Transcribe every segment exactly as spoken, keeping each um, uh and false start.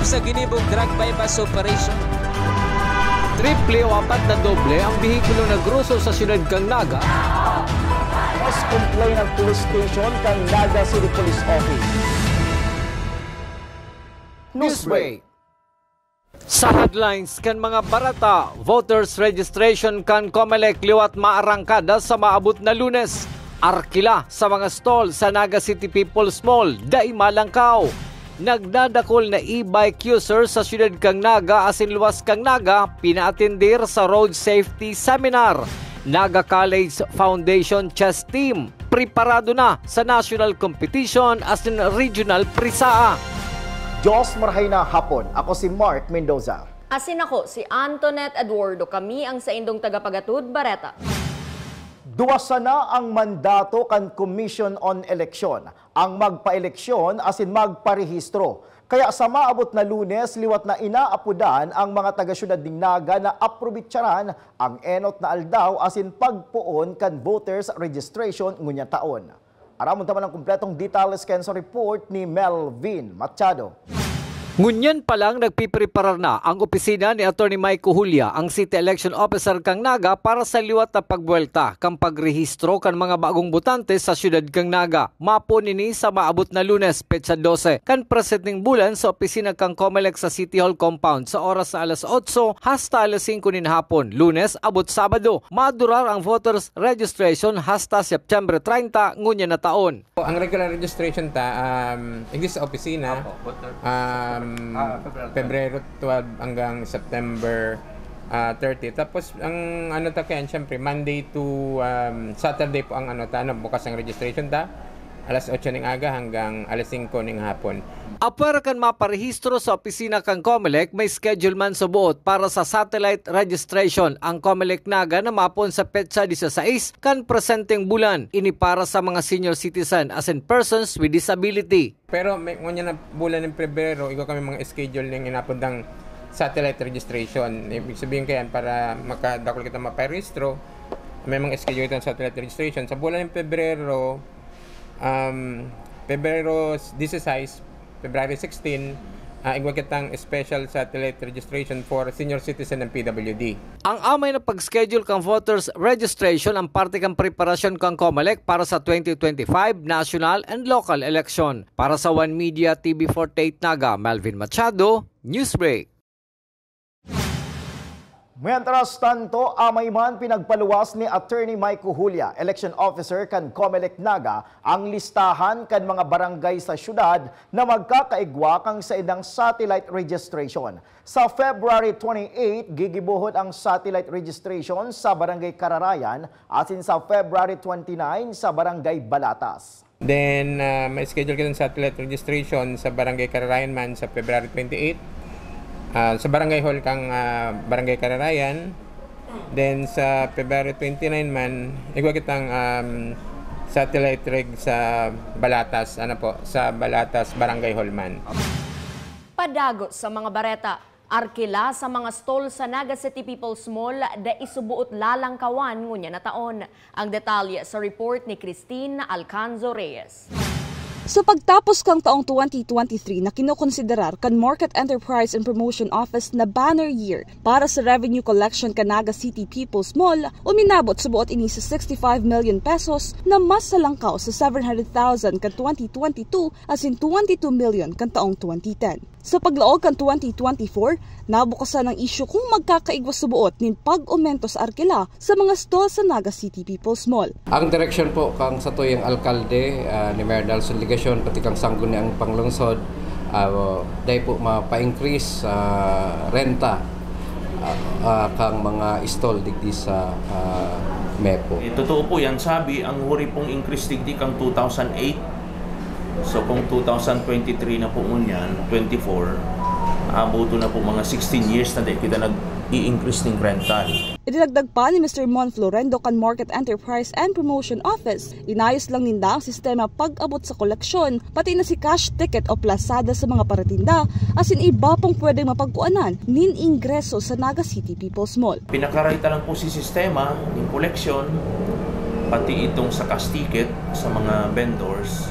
Sa ginibong drug buy-bust operation, triple o apat na doble ang behikulong nagroso sa siyudad kan Naga. Mas complain ang police station kan Naga City Police Office. Newsbreak. Sa headlines kan mga bareta, voters registration kan Comelec liwat maarangkada sa maabot na Lunes. Arkila sa mga stall sa Naga City People's Mall, dai malangkaw. Nagdadakol na e-bike user sa siyudad kan Naga asin luwas kan Naga, pinaatendir sa road safety seminar. Naga College Foundation Chess Team, preparado na sa national competition asin regional prisaa. Diyos, marahay na hapon. Ako si Mark Mendoza. Asin ako si Antoinette Eduardo. Kami ang saindong tagapagatod bareta. Duwa sana ang mandato kan Commission on Election, ang magpaeleksyon asin magparehistro. Kaya sa maabot na Lunes, liwat na inaapodan ang mga taga-syudad nin Naga na aprobitsaran ang enot na aldaw asin pagpoon kan voters registration ngunyan taon. Aramon ta man ang kompletong detalye kan sa report ni Melvin Machado. Ngunyan pa lang nagpipreparar na ang opisina ni Attorney Mike Cojulia, ang City Election Officer kan Naga, para sa liwat na pagbuwelta kan pagrehistro kan mga bagong botante sa siyudad kan Naga. Mapoon ini sa maabot na Lunes, petsa dose, kan presenteng bulan sa opisina kan Comelec sa City Hall compound sa oras na alas otso hasta alas singko nin hapon, Lunes abot Sabado. Madurar ang voters registration hasta September treinta ngunyan na taon. Ang regular registration ta, um, exist sa opisina, Opo, voter um, ah, February Pebrero twelve hanggang September, ah, thirty. Tapos, ang ano ta kayan, syempre, Monday to, um, Saturday po ang ano ta, ano, bukas ang registration ta. Alas otso ning aga hanggang alas singko ning hapon. Apwera kan maparehistro sa opisina kan Comelec, may schedule man sa buot para sa satellite registration ang Comelec Naga na mapoon sa petsa disasais kan presenteng bulan. Ini para sa mga senior citizen asin persons with disability. Pero may, ngunyan na bulan ng Pebrero, igwa kami mga schedule ning inapod ng satellite registration. Ibig sabihin kayan, para makadakul kita maparehistro, may mga schedule kita ng satellite registration. Sa bulan ng Pebrero, um, Pebrero disasais, February sixteen, ah, igwa kitang special satellite registration for senior citizen and P W D. Ang amay na pag-schedule kan voters registration ang parte kan preparasyon kan Comelec para sa twenty twenty-five national and local election. Para sa One Media T V forty-eight Naga, Melvin Machado, Newsbreak. Mientras tanto, amay man pinagpaluwas ni Attorney Mike Cojulia, election officer kan Comelec Naga, ang listahan kan mga barangay sa syudad na magkakaigwa kan saindang satellite registration. Sa February twenty-eight, gigibohon ang satellite registration sa Barangay Kararayan asin sa February twenty-nine sa Barangay Balatas. Then, ah, may schedule kitang satellite registration sa Barangay Kararayan man sa February twenty-eight. Ah, sa Barangay Hall kang, ah, Barangay Kararayan. Then, sa February twenty-nine man, igwa kitang, um, satellite reg sa Balatas, ano po, sa Balatas Barangay Hall man. Padagot sa mga bareta. Arkila sa mga stall sa Naga City People's Mall, dai subuot lalangkawan ngunyan na taon. Ang detalye sa report ni Christine Alcanzo Reyes. Sa pagtapos kan taong twenty twenty-three na kinokonsiderar kan Market Enterprise and Promotion Office na banner year para sa revenue collection kan Naga City People's Mall, uminabot subuot ini sa sixty-five million pesos na mas salangkaw sa seven hundred thousand kan twenty twenty-two asin twenty-two million kan taong twenty ten. Sa paglaog kan twenty twenty-four, nabukasan ang isyu kung magkakaigwa subuot nin pag-omento sa arkila sa mga stall sa Naga City People's Mall. Ang direksyon po kang satuyang alkalde, ah, ni Mayor Nelson Legacion, pati kang sangguniang panglungsod, ah, dai po mapa-increase sa renta, ah, ah, kang mga stall digdi sa, ah, Mepo. Eh, totoo po yan. Sabi, ang huri pong increase digdi kang two thousand eight, So, kung two thousand twenty-three na po ngunyan, twenty-four, abuto na po mga sixteen years na di kita nag-i-increase ning rental. Idinagdag pa ni Mister Mon Florendo kan Market Enterprise and Promotion Office, inayos lang ninda ang sistema pag-abot sa koleksyon, pati na si cash ticket o plasada sa mga paratinda, asin iba pang pwedeng mapagkuanan nin ingreso sa Naga City People's Mall. Pinakaray ta lang po si sistema ning koleksyon, pati itong sa cash ticket sa mga vendors.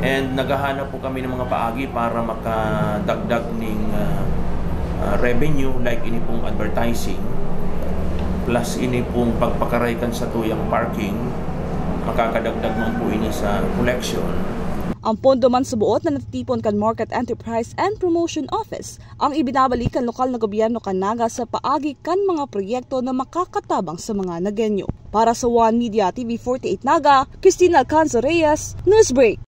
And naghahanap po kami ng mga paagi para makadagdag ning, ah, ah, revenue, like ini pong advertising, plus ini pong pagpakaray kan satuyang parking, makakadagdag man po ini sa collection. Ang pondo man suboot na natitipon kan Market Enterprise and Promotion Office ang ibinabalik kan lokal na gobyerno kan Naga sa paagi kan mga proyekto na makakatabang sa mga Nagueño. Para sa One Media T V forty-eight Naga, Christine Alcanzo Reyes, Newsbreak.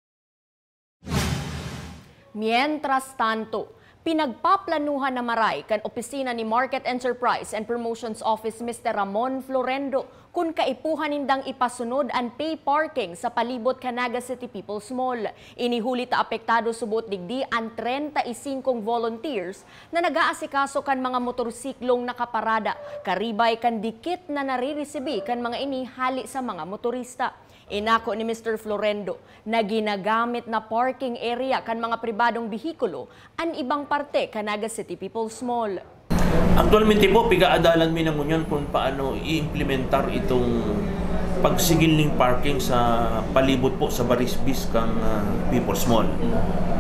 Mientras tanto, pinagpaplanuhan na maray kan opisina ni Market Enterprise and Promotions Office Mister Ramon Florendo kun kaipuhan nindang ipasunod an pay parking sa palibot kan Naga City People's Mall. Ini huli ta apektado subot digdi an treinta y cinco volunteers na nag-aasikaso kan mga motorsiklong nakaparada, karibay kan dikit na nariresibi kan mga ini hali sa mga motorista. Inako ni Mister Florendo na ginagamit na parking area kan mga pribadong behikulo an ibang parte kan Naga City People's Mall. Aktualmente po, pigaadalan mi na ngunyan kung paano i-implementar itong pagsigil ning parking sa palibot po sa barisbis kang, ah, People's Mall.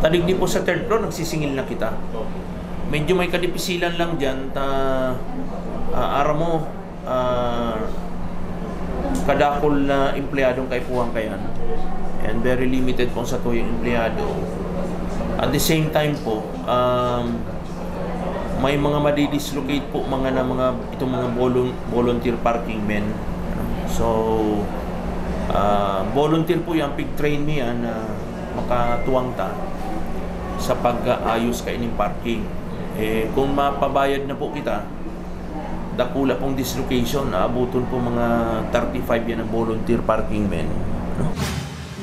Ta digdi po sa third floor, nagsisingil na kita. Medyo may kadipisilan lang dyan, ta, ah, aram mo, ah, kadakul na empleyadong kaipuhan kaiyan. And very limited po ang satuyang empleyado. At the same time po, um, may mga madidislocate po mga na mga, itong mga volun-, volunteer parking men. So, ah, volunteer po yan, pig-train mi yan na makatuwang ta sa pag-aayos kaining parking. Eh, kung mapabayad na po kita, dakula pong dislocation, naabuton po mga thirty-five yan ang volunteer parking men.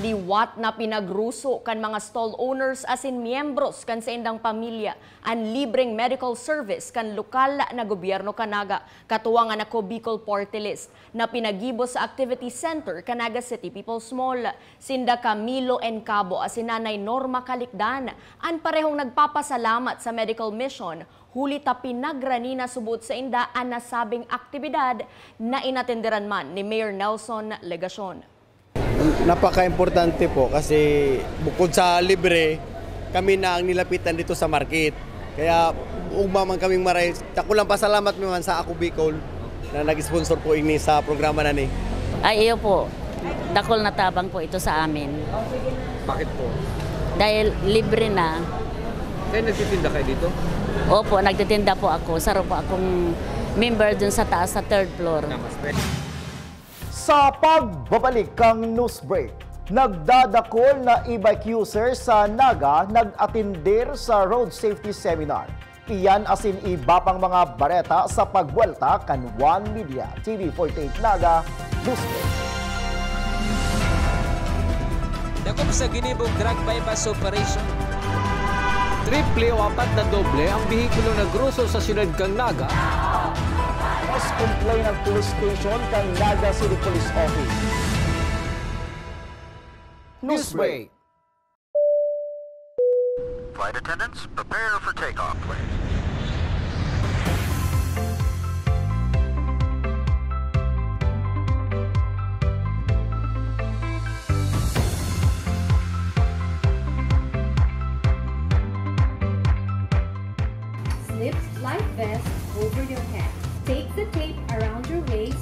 Liwat na pinagruso kan mga stall owners asin miyembros kan saindang pamilya an libreng medical service kan lokal na gobyerno kan Naga, katuwang an Ako Bicol Party List, na pinagibo sa Activity Center kan Naga City People's Mall. Sinda Camilo Encabo asin Nanay Norma Kalikdan an parehong nagpapasalamat sa medical mission huli ta pinagrani na subot sainda an nasabing aktibidad na inatenderan man ni Mayor Nelson Legacion. Napaka-importante po kasi bukod sa libre, kami na ang nilapitan dito sa market. Kaya ugma man kaming maray, dakulang pasalamat mi man sa Ako Bicol na nag-sponsor po ini sa programa na ni. Ay, iyo po. Dakul na tabang po ito sa amin. Bakit po? Dahil libre na. Kaya nagtitinda kayo dito? Opo, nagtitinda po ako. Saro po akong member dun sa taas, sa third floor. Namaste. Sa pagbabalik kang Newsbreak, nagdadakol na e-bike user sa Naga nag-atender sa road safety seminar. Iyan asin iba pang mga bareta sa pagbuwelta kan One Media T V forty-eight Naga Newsbreak. Dakop sa ginibong drug buy-bust operation. Triple o apat na doble ang behikulo nagruso sa syudad kan Naga. Mas complaint ang police station kan Naga City Police Office. Newsbreak. Flight attendants, prepare for takeoff, please. Slip life vest over your head. Take the tape around your waist.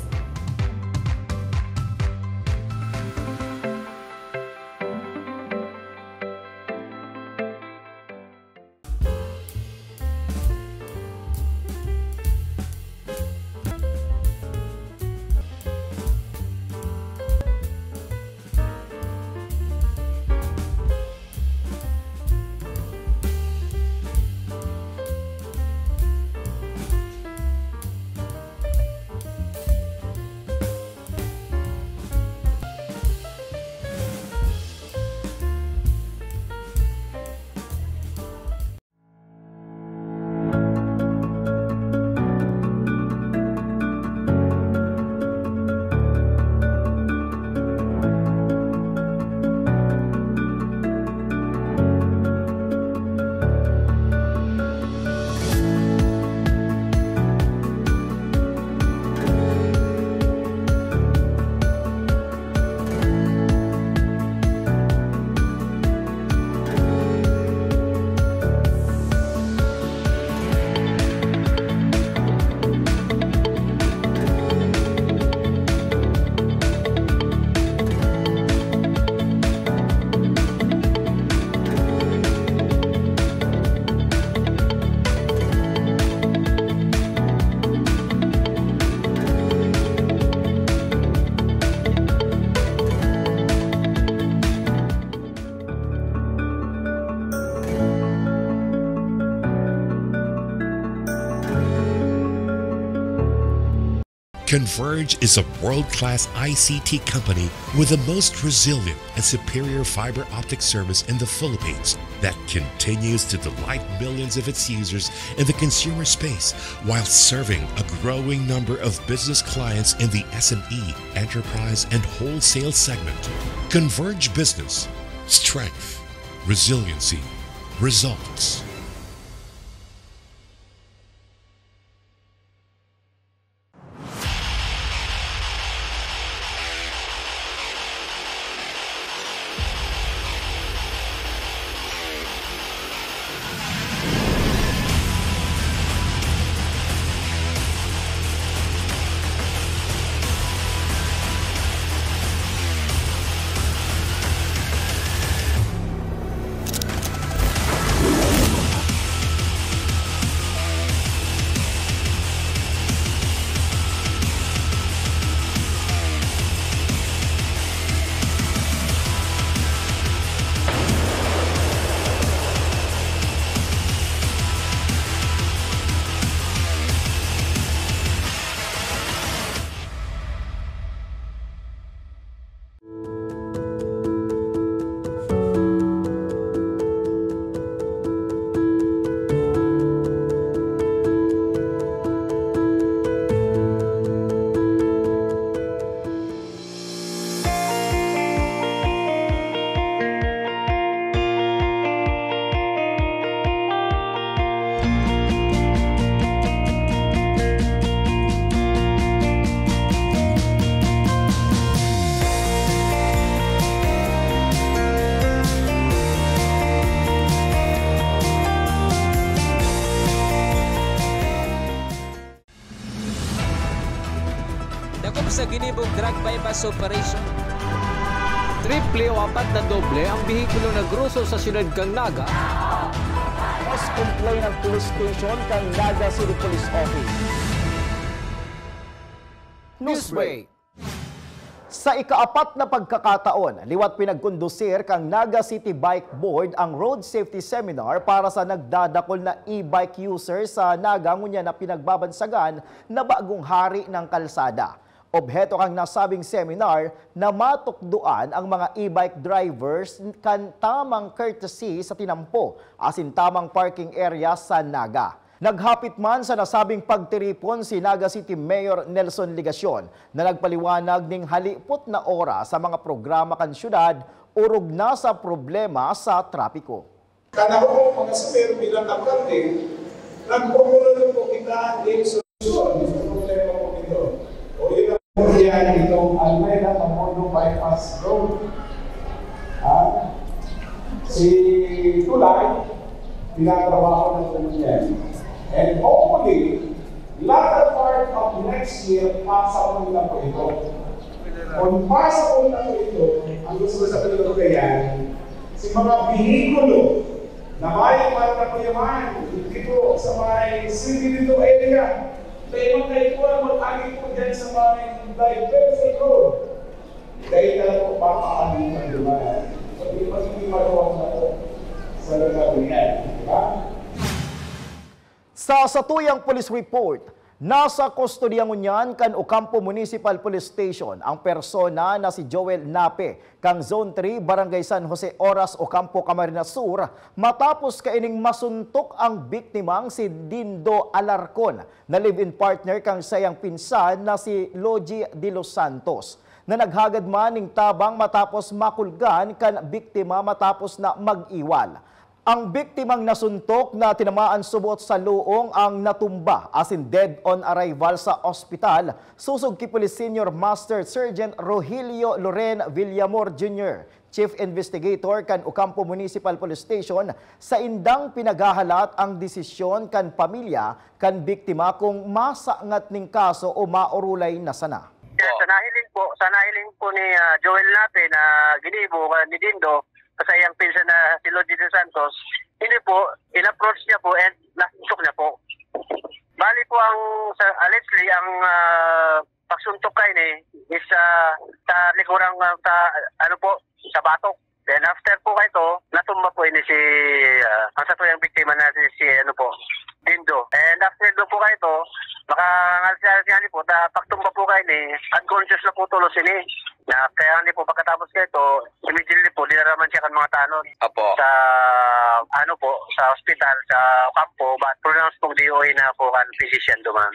Converge is a world-class I C T company with the most resilient and superior fiber optic service in the Philippines that continues to delight millions of its users in the consumer space while serving a growing number of business clients in the S M E, enterprise, and wholesale segment. Converge Business. Strength, resiliency, results. Dakop sa ginibong drug buy-bust operation. Triple o apat na doble ang behikulo na groso sa siyudad kan Naga. Mas complain ang police station kan Naga City Police Office. Newsbreak. Sa ikaapat na pagkakataon, liwat pinagkondusir kan Naga City Bike Board ang Road Safety Seminar para sa nagdadakol na e-bike user sa Naga, ngunyan na pinagbabansagan na bagong hari ng kalsada. Obheto kan nasabing seminar na matukdoan ang mga e-bike drivers kan tamang courtesy sa tinampo asin tamang parking area sa Naga. Naghapit man sa nasabing pagtiripon si Naga City Mayor Nelson Legacion, na nagpaliwanag ning halipot na oras sa mga programa kan syudad orog na sa problema sa trapiko. Kan ako po, mga sir, bilang alkalde, nagpupulong po kita ng solusyon sa problema po nito. O yun ang nangyari itong Almeda Pamundo Bypass Road. Ha? Si Tulay, tinatrabaho na po niya. And hopefully, latter part of next year, pasabog na po ito. Kung pasabog na po ito, ang gusto ko sabihin ko kaya, si mga bihikulo na may mga kakuyaman, hindi po sa may city dito area, kaya magkaikuan, mag-agi po dyan sa may diverse road. Dahil na po, baka ang mga lumayan. Hindi magiging maluwag na po sa lugar niyan, di ba? Sa satuyang police report, nasa kustodiya ngunyan kan Ocampo Municipal Police Station ang persona na si Joel Nape, kan Zone three, Barangay San Jose, Oras, Ocampo, Camarines Sur, matapos kaining masuntok ang biktimang si Dindo Alarcon, na live-in partner kan saiyang pinsan na si Logie de los Santos, na naghagad man nin tabang matapos makulgan kan biktima matapos na mag-iwal. Ang biktimang nasuntok na tinamaan subot sa luong ang natumba asin dead on arrival sa ospital, sosog ki Police Senior Master Sergeant Rogelio Loren Villamor Junior, Chief Investigator kan Ocampo Municipal Police Station, saindang pinaghahalat ang desisyon kan pamilya kan biktima kung masangat nin kaso o maorolay na sana. Kaya sa nahiling po, sa nahiling po ni, ah, Joel Nape na ginibo, ah, ni Dindo, sa iyang pinsan na si Lodi de Santos, hindi po, in-approach niya po and nasuntok niya po. Bali po ang, sa, allegedly, ang, ah, pagsuntok kay ni is, ah, sa likurang, ah, sa, ano po, sa batok. Then after po kay ito, natumba po ini si, ah, ang satuyang biktima na si, si ano po, Dindo. And after do po kay ito, makangal siya, siya po, ta, pagtumba po Naputulos ini. Na, kaya hindi po pagkatapos nito, immediately po, dinaraman siya kan mga tanod. Apo. Sa, ano po, sa ospital, sa Ocampo, but pronounced pong D O A na po kan physician duman.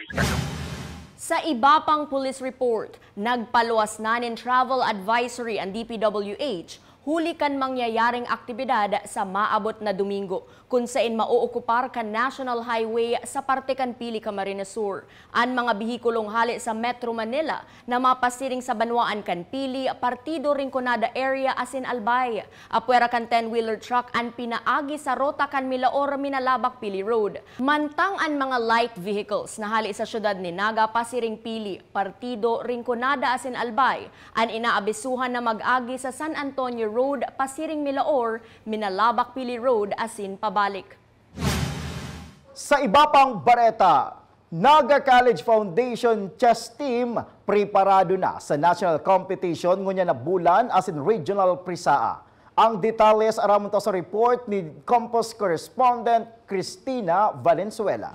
Sa iba pang police report, nagpaluwas na nin travel advisory ang D P W H huli kan mangyayaring aktibidad sa maabot na Domingo, kun sain maookupar kan National Highway sa parte kan Pili, Camarines Sur. An mga behikulong hale sa Metro Manila na mapasiring sa banwaan kan Pili, Partido, Rinconada area asin Albay. Apwera kan ten-wheeler truck an pinaagi sa rota kan Milaor, Minalabac, Pili Road. Mantang an mga light vehicles na hale sa syudad ni Naga pasiring Pili, Partido, Rinconada asin Albay an inaabisuhan na mag-agi sa San Antonio Road pasiring Milaor, Minalabac, Pili Road asin pabalik. Sa iba pang bareta, Naga College Foundation Chess Team preparado na sa national competition ngunyan na bulan asin regional PRISAA. Ang detalles aramon ta sa report ni Compass correspondent Christina Valenzuela.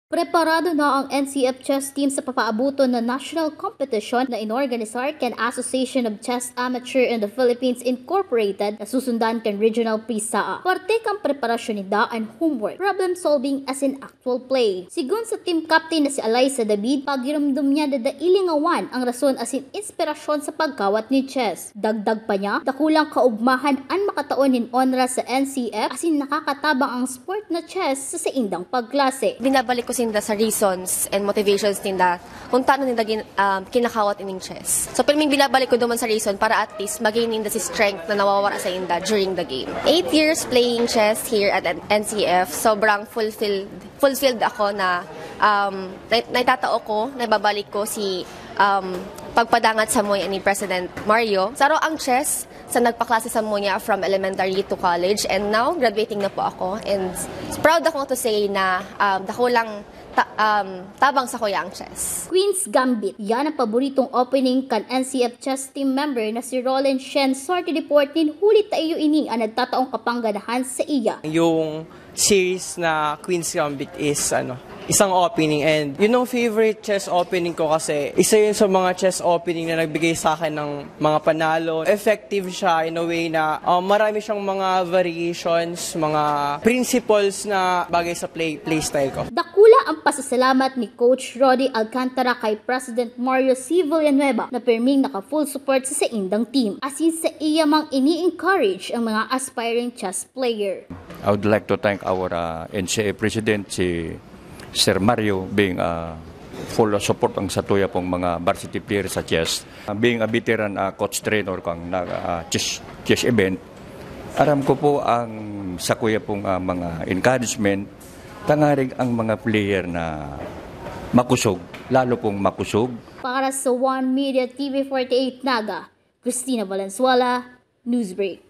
Preparado na ang N C F chess team sa papaabuton na national competition na inorganisar kan Association of Chess Amateur in the Philippines Incorporated na susundan kan Regional PRISAA. Parte kan preparasyon ninda an homework, problem solving asin actual play. Sigon sa team captain na si Alaysa David, pagiromdom niya na dai lingawan ang rason asin inspirasyon sa pagkawat nin chess. Dagdag pa niya, dakulang kaugmahan an makataon nin onra sa N C F asin nakakatabang ang sport na chess sa saindang pagklase. Binabalik ko sinda sa reasons and motivations ninda kung tano ninda gin, um, kinakawat ining chess. So, pirming binabalik ko duman sa reason para at least magin ninda si strength na nawawara sa inda during the game. Eight years playing chess here at N C F, sobrang fulfilled, fulfilled ako na um, na, naitatao ko, naibabalik ko si um, pagpadangat sa muya ni President Mario. Saro ang chess sa nagpaklase sa muya from elementary to college, and now graduating na po ako, and proud ako to say na um, dakulang ta- um, tabang sa kuya ang chess. Queen's Gambit, yan ang paboritong opening kan N C F chess team member na si Roland Shen Sorte Deportin. Huli ta iyo ini ang nagtataong kapangganahan sa iya. Yung series na Queen's Gambit is ano, isang opening, and yun ang favorite chess opening ko kasi isa yun sa mga chess opening na nagbigay sa akin ng mga panalo. Effective siya in a way na um, marami siyang mga variations, mga principles na bagay sa play playstyle ko. Dakula ang pasasalamat ni Coach Roddy Alcantara kay President Mario C. Villanueva na pirming naka-full support sa saindang team. Asin sa iya mang ini-encourage ang mga aspiring chess player. I would like to thank our uh, N C A President, si Sir Mario, being uh, full support ang satuya pong mga varsity player sa chess. Uh, being a veteran uh, coach trainer kang uh, chess, chess event, aram ko po ang sakuya pong uh, mga encouragement, tangarig ang mga player na makusog, lalo pong makusog. Para sa One Media T V forty-eight Naga, Christina Valenzuela, Newsbreak.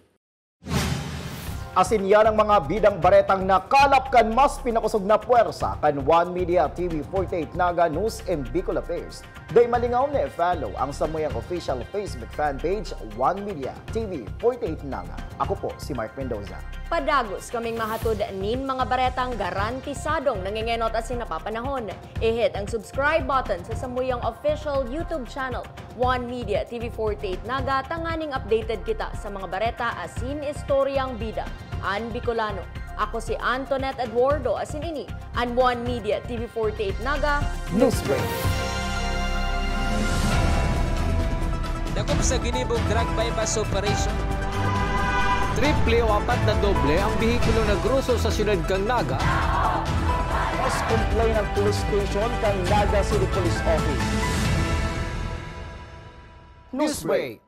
Asin yan ang mga bidang baretang nakalap kan mas pinakosog na pwersa kan One Media T V forty-eight Naga News and Bicol Affairs. Dai malingaw na i-follow ang samuyang official Facebook fan page, One Media T V forty-eight Naga. Ako po si Mark Mendoza. Padagos kaming mahatod nin mga baretang garantisadong nangengenot asin napapanahon. I-hit ang subscribe button sa samuyang official YouTube channel, One Media T V forty-eight Naga, tanganing updated kita sa mga bareta asin istoryang bida an Bicolano. Ako si Antoinette Eduardo, asin ini an One Media T V forty-eight Naga Newsbreak. Dakop sa ginibong drug buy-bust operation. Triple o apat na doble ang behikulo na groso sa siyudad kan Naga. Mas complain ang police station kan Naga City Police Office. Newsbreak.